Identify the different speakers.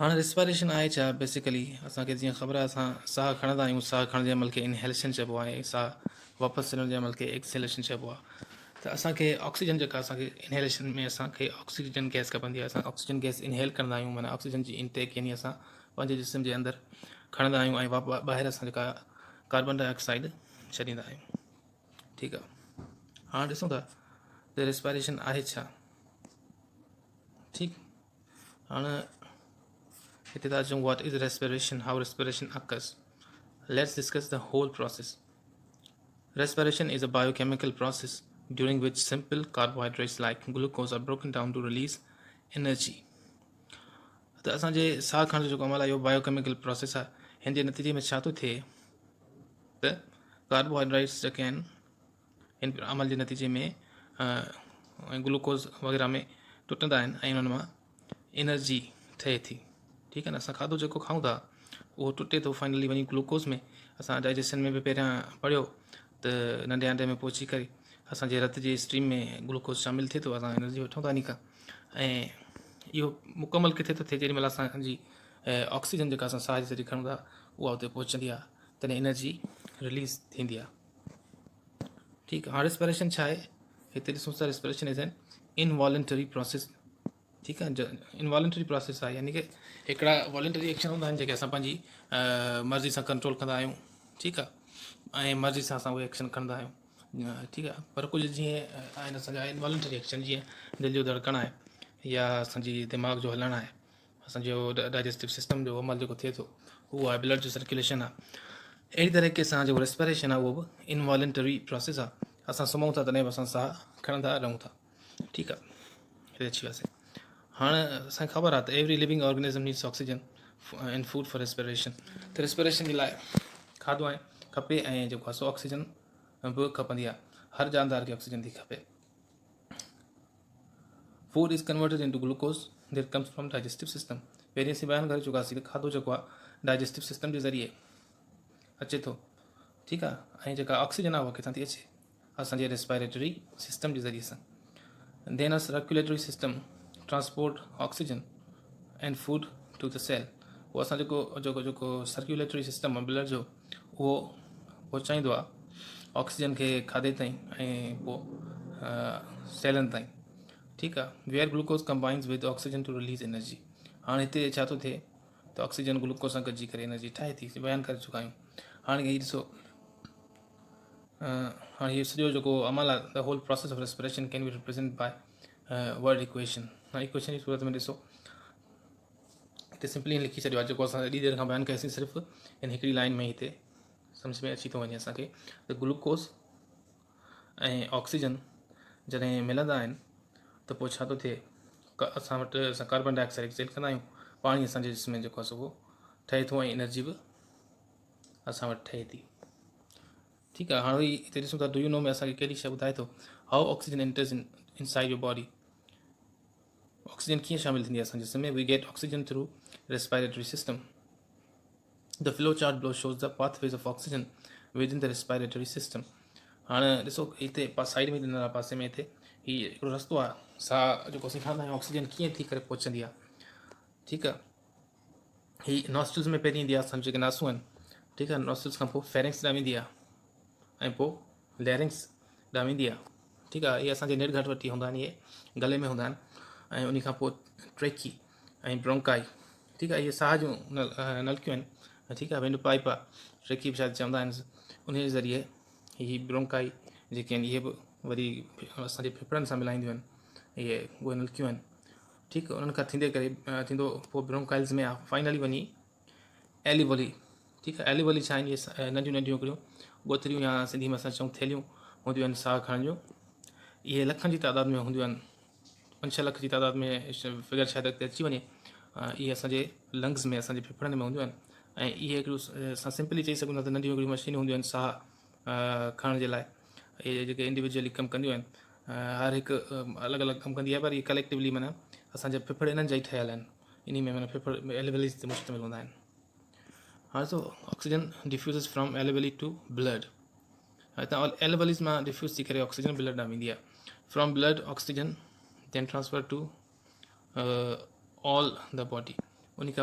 Speaker 1: هاڻ ريسپائريشن آهي ڇا؟ بيسيڪلي اسان کي جيئن خبر آهي اسان ساهه کڻندا آهيون، ساهه کڻڻ جي عمل کي انهيليشن چئبو آهي ۽ ساهه واپس ڇڏڻ جي عمل کي ايڪسهيليشن چئبو آهي ته اسان کي آڪسيجن جيڪا اسان کي انهيليشن ۾ اسان کي آڪسيجن گئس کپندي آهي، اسان آڪسيجن گئس انهيل ڪندا آهيون معنيٰ آڪسيجن جي انٽيڪ يعني اسان پنهنجي جسم جي اندر کڻندا آهيون ۽ ٻاهر اسان جيڪا ڪاربان ڊاء آڪسائيڊ ڇڏيندا آهيون. ٺيڪ آهي، هاڻ ڏسون ٿا ته ريسپائريشن آهي ڇا. ٺيڪ، هاڻ هتي ٿا اچون what is respiration, how respiration occurs. Let's discuss the whole process. Respiration is a biochemical process during which simple carbohydrates like glucose are broken down to release energy. ته اسان جي ساهه کڻڻ جو جيڪو عمل آهي اهو بايوڪيميڪل پروسيس آهي. هن جي نتيجي ۾ ڇا ٿو ٿئي ته ڪاربوهائيڊريٽس جيڪي آهن ان عمل جي نتيجي ۾ گلوڪوز وغيره ۾ ٽٽندا آهن ۽ انهن مان انرجي ٺهي ٿي. ٺيڪ آهي نه، اسان کاڌو جيڪو کائون ٿا اهو ٽٽي ٿو فائنلي وڃي گلوڪوز ۾. اسان ڊائجيشن ۾ به پهريان پڙهيو ته ننڍي آنڊي ۾ پهچي ڪري اسان جي رت جي اسٽريم ۾ گلوڪوز شامل ٿئي ٿو، اسان انرجي وٺون ٿا انهي کان. ۽ اهو مڪمل ڪٿي ٿو ٿئي؟ جيڏي مهل اسان جي آڪسيجن جيڪا اسان ساهه جي ذريعي کڻون ٿا اها اتي پهچندي آهي، تڏهن انرجي رليز ٿيندي آهي. ٺيڪ، هاڻ ريسپيريشن ڇا آهي؟ هتي ڏسون ٿا ريسپيريشن از اين انوالنٽري پروسيس. ٺيڪ آهي، انوالنٽري پروسيس آهي يعني کہ هڪڙا والنٽري ايڪشن هوندا آهن جيڪي اسان پنهنجي مرضي سان ڪنٽرول ڪندا آهيون. ٺيڪ آهي، ۽ مرضي سان اسان اهي ايڪشن کڻندا آهيون. ٺيڪ آهي، پر ڪجهه جيئن آهن اسان جا انوالنٽري ايڪشن، جيئن دل جو ڌڙڪڻ آهي يا اسان جي دماغ جو هلڻ آهي، اسان جو ڊائجسٽو سسٽم جو عمل جيڪو ٿئي ٿو اهو آهي، بلڊ جو سرڪيوليشن آهي. اهڙي طريقي سان جيڪو ريسپيريشن آهي اهو به انوالنٽري پروسيس آهي. اسان سمهون ٿا تڏهن به اسان ساهه کڻندا رهون ٿا. ٺيڪ آهي، هتي اچي وياسين. هاڻ اسانکي خبر آهي ته every living organism needs oxygen and food for respiration. ته ريسپيريشن جي لاء کاڌو ۽ کپي ۽ جيڪو آهي سو آڪسيجن به کپندي آهي. هر جاندار کي آڪسيجن ٿي کپي. Food is converted into glucose that comes from digestive system. پهرين اسين بيان ڪري چڪاسين ته کاڌو جيڪو آهي ڊائجسٽو سسٽم جي ذريعي اچي ٿو. ٺيڪ آهي، ۽ جيڪا آڪسيجن آهي اها ڪٿان ٿي اچي؟ اسان جي ريسپائريٽري سسٽم جي ذريعي سان. Then a circulatory system transport oxygen and food to the cell. اهو اسان جيڪو جيڪو جيڪو سرڪيوليٽري سسٽم آهي بلڊ جو اهو پهچائيندو آهي آڪسيجن کي کاڌي تائين ۽ پوء سيلن تائين. ٺيڪ آهي، where glucose combines with oxygen to release energy. هاڻي هتي ڇا ٿو ٿئي ته آڪسيجن گلوڪوز سان گڏجي ڪري انرجي ٺاهي ٿي، بيان ڪري چڪا آهيون. هاڻي هي ڏسو، هاڻي هي سڄو جيڪو عمل آهي the whole process of respiration can be represent by word equation. هاڻي ايڪويشن جي صورت ۾ ڏسو، هتي سمپلي لکي ڇڏيو آهي جيڪو اسان ايڏي دير کان بيان ڪيوسين، صرف ان هڪڙي لائن ۾ هتي سمجھ ۾ اچي ٿو وڃي اسان کي ته گلوڪوز ۽ آڪسيجن جڏهن ملندا آهن ته پوء ڇا ٿو ٿئي؟ اسان وٽ اسان ڪاربن ڊاء آڪسائڊ ايڪسيل ڪندا آهيون، پاڻي اسان جي جسم ۾ جيڪو آهي سو ٺهي ٿو ۽ انرجي به اسان وٽ ٺهي ٿي. ٺيڪ آهي، هاڻي هتي ڏسون ٿا do you know ۾ اسان کي ڪهڙي شيء ٻڌائي ٿو، how oxygen enters inside your body. Oxygen ڪيئن شامل ٿيندي آهي اسان جي جسم ۾؟ We get oxygen through respiratory system. The flow chart below shows the pathways of oxygen within the respiratory system. هاڻ ڏسو هتي سائيڊ ۾ ڏنل آهي پاسي ۾ هتي هي هڪڙو رستو آهي ساهه جيڪو اسين کڻندا آهيون آڪسيجن ڪيئن ٿي ڪري پهچندي آهي. ٺيڪ آهي، هي نوسٽرلز ۾ پهرين ايندي آهي اسان جيڪي ناسون آهن. ٺيڪ آهي، نوسٽرلز کان پوء فيرنگس ڏانهن ويندي آهي ۽ پوء ليرنگس ڏانهن ويندي آهي. ٺيڪ آهي، اهي اسان جي نڙگهٽ وٽ هوندا آهن، اهي گلي ۾ هوندا آهن ۽ ان کان پوء ٽريڪي ۽ برونڪائي. ٺيڪ آهي، اهي ساهه جون نلڪيون آهن. ٺيڪ آهي، ونڊ پائپ آهي، ٽريڪي به شايد چوندا آهن، ان جي ذريعي هي برونڪائي جيڪي آهن اهي به وري اسان جي ڦڦڙن سان ملائينديون آهن، اهي اهي نلڪيون آهن. ٺيڪ، انهن کان ٿيندي ڪري ٿيندو پوء برونڪائلز ۾ فائنلي وڃي ايليولي. ٺيڪ آهي، ايليولي ڇا آهن؟ اهي ننڍيون ننڍيون هڪڙيون ڳوٿريون يا سنڌي ۾ اسان چئون ٿيلهيون هونديون آهن ساهه کڻڻ جون. اهي لکن جي تعداد ۾ هونديون آهن، پنج ڇهه لک جي تعداد ۾ فگر شايد اڳتي اچي وڃي. اهي اسان جي لنگز ۾ اسان جي ڦڦڙن ۾ هونديون آهن ۽ اهي هڪڙيون اسان سمپلي چئي سگهون ٿا ته ننڍيون هڪڙيون مشينون هونديون آهن ساهه کڻڻ جي لاء. اهي جيڪي انڊيويجولي ڪم ڪنديون آهن، هر هڪ الڳ الڳ ڪم ڪندي آهي، پر اهي ڪليڪٽولي معنيٰ اسان جا ڦڦڙ انهن جا ئي ٺهيل آهن. انهي ۾ معنيٰ ڦڦڙ ايليوليز تي مشتمل هوندا آهن. هاڻي ڏسو oxygen diffuses from alveoli to blood. هتان ايليوليز مان ڊفيوز ٿي ڪري آڪسيجن بلڊ ڏانهن ويندي آهي. From blood oxygen then transfer to all the body. ان کان